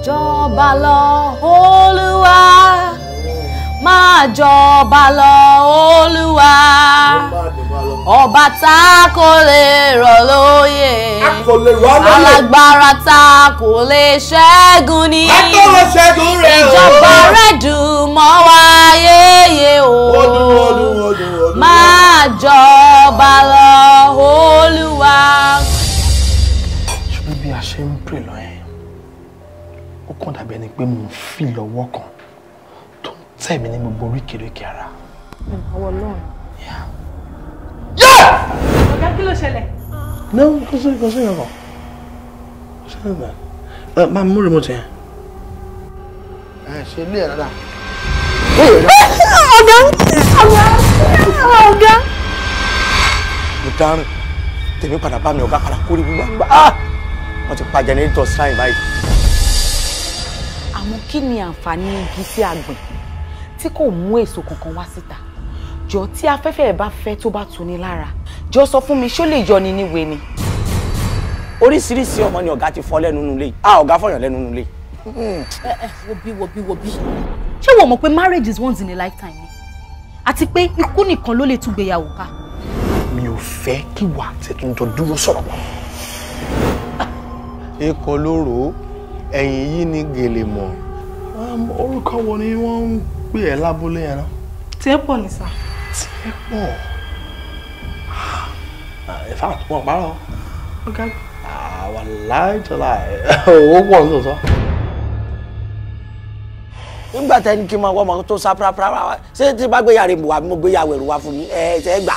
Jọba lọ Olúwa, máa jọba lọ Olúwa, ọba tá kò lè rọ̀ lóyè, alágbára tá kò lè ṣẹ́gun ní, ìjọba rẹ̀ dùn mọ́ wa yéye o, máa jọba lọ Olúwa. Ṣùgbọ́n bí a ṣe ń pè lọ yẹn, ó kàn dàbí ẹni pé mò ń fi lọ́wọ́ kan tó ń tẹ̀ mí ní gbogbo oríkèéríkèé ara. Ọwọ́ Ọlọ́run. Ọ̀gá, kí ló ṣẹlẹ̀? No, kò sí nǹkan. Kò sí nǹkan. Máa mú remote yẹn. Ẹ ṣe ilé ẹ̀ dáadáa. Ọ̀gá, ọ̀gá, ọ̀gá. Mo dáràn, tèmi padà bá mi, ọ̀gá padà kórè gbígbà. Wọ́n ti pa jẹnẹrétọ̀ sáyìn báyìí. Àmọ́ kí ni àǹfààní igi tí a gbìn tí kò mú èso kankan wá síta? Jọ, tí afẹ́fẹ́ ẹ̀ bá fẹ́ tó bá tuni lára, jọ sọ fún mi, ṣó lè yọ ni níwèé ni? Oríṣiríṣi ọmọ ni ọ̀gá ti fọ́ lẹ́nu nulẹ̀. Ah, ọ̀gá fọyàn lẹ́nu nulẹ̀. Ẹ wo bí, wo bí, wo bí. Ṣé wo mọ̀ pé marriage is once in a lifetime ni? Àti pé ikú nìkan ló lè tún gbéyàwó ká. Mi ò fẹ́ kí wà á tẹ̀tún jọ dúró sọ̀rọ̀ pọ̀. Ikọ̀ lóró ẹ̀yìn yìí ní gèlè mọ̀. Orúkọ wo ni wọ́n ń pè ẹ́ lábúlé yẹn náà? Tí ẹ pọ̀ ní sá. Tí ẹ pọ̀. In fact, wọ́n parọ́. Ọ̀gá. Wàláì tọ́lá owó pọ̀ nítòótọ́. Nígbà tẹ́ni kí n máa wọ́ ọmọ tó sá pàápàá, ṣé tí bá gbéyàwó rẹ̀ wá, mo gbéyàwó ẹ̀rù wá fún mi, ẹ ṣe é gbà.